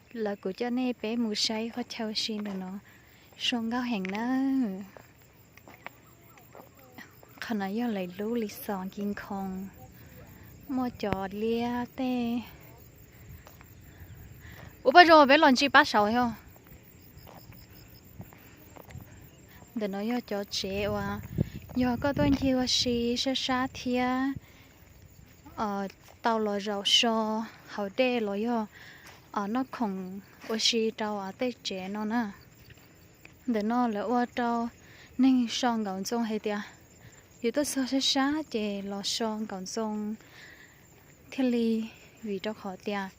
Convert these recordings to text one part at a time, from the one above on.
Lawv kuv coj nej peb mus saib qhov chaw ua si ntawm no, zoo nkauj heev na. Qhov no yog lawv lub resort King Kong, muaj cov liab tej. Ua paj zoo peb los ntsis pab saud yog. Ntawm no yog cov tsev uas yog koj tuaj ncig ua si sab sab thiab tau los zaum so hauv dej los yog noj khoom ua si rau tej tsev no na. Ntawm no lawv ua rau neeg so nkaum ntxoo hais tias yus tuaj txog sab sab ces los so nkaum ntxoo thiaj li, vim rau qhov tias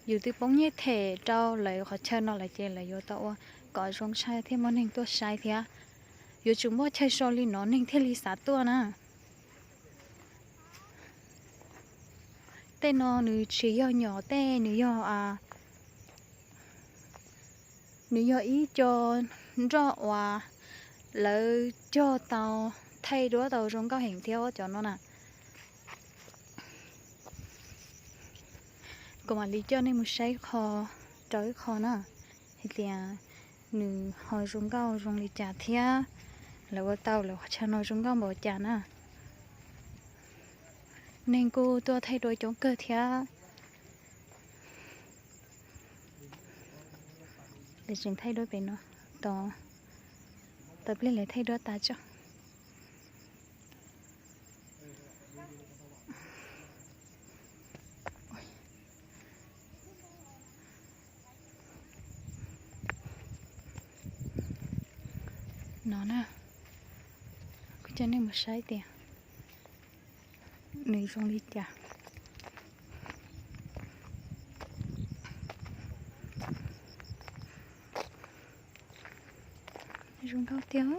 yus twb poob nyiaj them rau lawv qhov chaw no lawm ces lawv yuav tau ua kom zoo saib thiab muaj neeg tuaj saib thiab. Yuav tsum muaj chaw so li no neeg thiaj li xav tuaj na. Tej no nws tsis yog nyom tej, nws yog, nws yog ib co nroj uas lawv cog tau, thaij duab tau zoo nkauj heev thiab cov no na. Kuv mam li coj nej mus saib qho rau ib qho na, hais tias nws ho zoo nkauj zoo li cas thiab lawv ua tau lawv qhov chaw no zoo nkauj npaum cas na. Neeg kuj tuaj thaij duab coob kawg thiab. Lawv tseem thaij duab pem no, tos pliag lawv thaij duab tas tso. No na, kuv coj nej mus saib tias nws zoo li cas. Zoo nkauj tiag.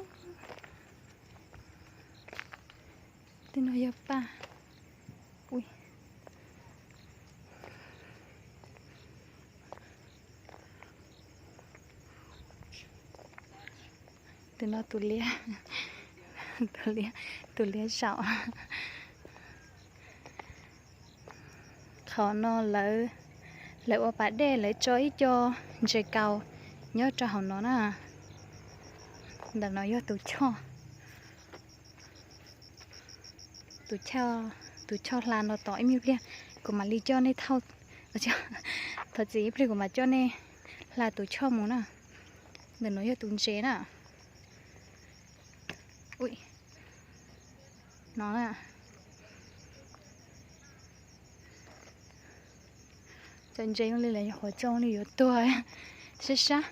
Tej no yog paj. Tus no tus liab, tus liab, tus liab zaum. Qhov no lawv, lawv ua pas dej lawv tso ib co ntses kaus nyob rau hauv no na. Ntawm no yog tus choj, tus choj, tus choj hla no tos ib me pliag kuv mam li coj nej thauj, thov txim ib pliag kuv mam coj nej hla tus choj mus na. Ntawm no yog tus ntses na. Ui, no na. Cov ntses zoo li lawv nyuam qhuav tsoo li yuav tuag, sab sab.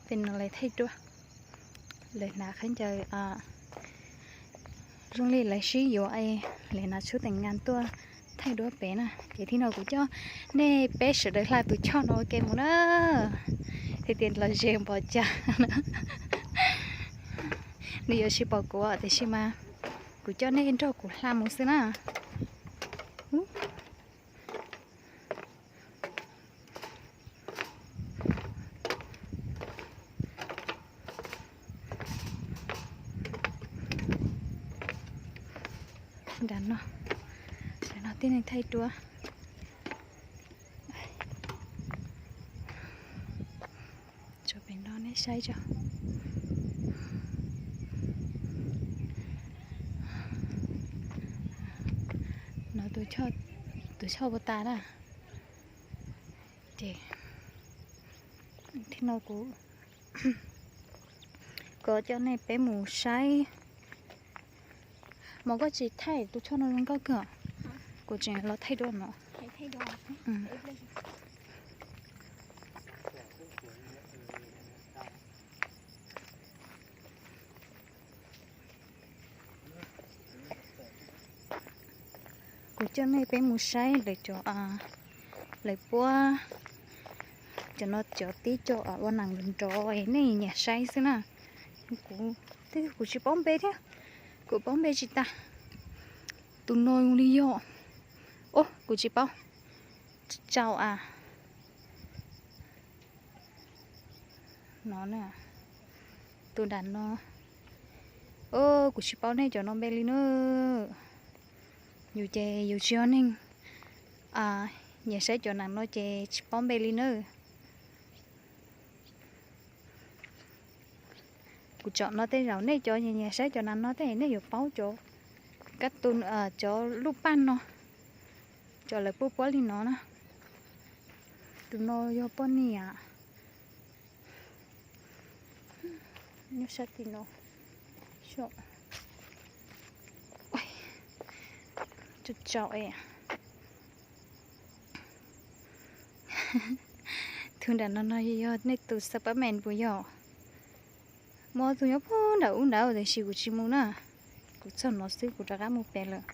Pem no lawv thaij duab, lawv hnav khaub ncaws zoo li lawv sib yuav, lawv hnav tshub teem nkas tuaj thaij duab pem na. Ces thib no kuv coj nej peb sawv daws hla tus choj no ua ke mus na, hais tias los ze npaum cas. Nws yuav tsis pom kuv tiam sis mas kuv coj nej nrog kuv hla mus xwb na. Nram no, nram no tib neeg thaij duab. Tso pem no nej saib tso. No tus choj puas tas na. Ces thib no kuv, kuv coj nej peb mus saib. Mas koj tsis thaij tus choj no zoo nkauj kawg, kuv tseem los thaij duab no. Kuv coj nej peb mus saib lawv cov, lawv puab, cov no cov tib co ua nees nrov nrov nej nyiam saib xwb na. Kuv, kuv tsis paub npe thiab, kuv paub npe tsis tas. Tus no li yog, o kuv tsis paub. Tsau a. No na, tus nram no, Kuv tsis paub nej cov no npe li na. Yus ces yus tsis yog neeg nyiam saib cov nas no ces tsis paub npe li na. Kuv tsom no tej zaum nej cov nyiam saib cov nas no tej nej yuav paub cov kab tu, cov lub paj no, cov lawv puab puab li no na. Tus no yog poj niam. Nyob sab tim no. Tsaum es. Tus nram no no yog nej tus Spiderman puas yog? Muaj tus nyob puag nram ub nrad tiam sis kuv tsis mus na. Kuv txog no xwb kuv rov qab mus pem lawm.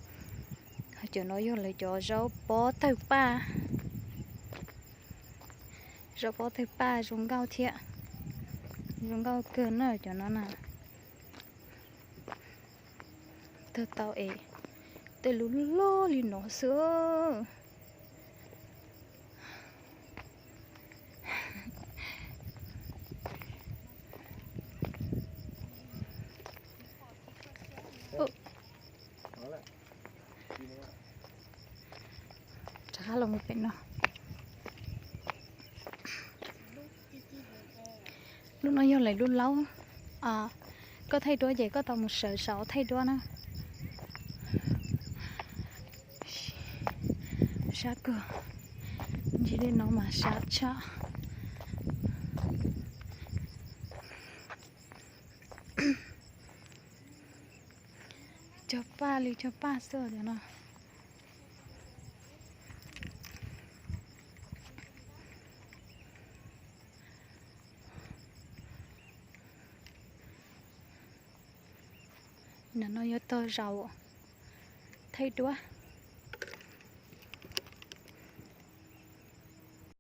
Cov no yog lawv cov zaub pob tawg paj. Zaub pob tawg paj zoo nkauj thiab. Zoo nkauj kawg na cov no na. Tawg tau es tej lub loj li no xwb. Rov qab los mus pem no. Lub no yog lawv lub laub. Koj thaij duab ces koj tau mus sawv saum thaij duab na. Sab kawg. Ntsis li no mas sab tshaj. Cog paj li cog paj xwb os cov no. Nim no yuav tog zaum thaij duab.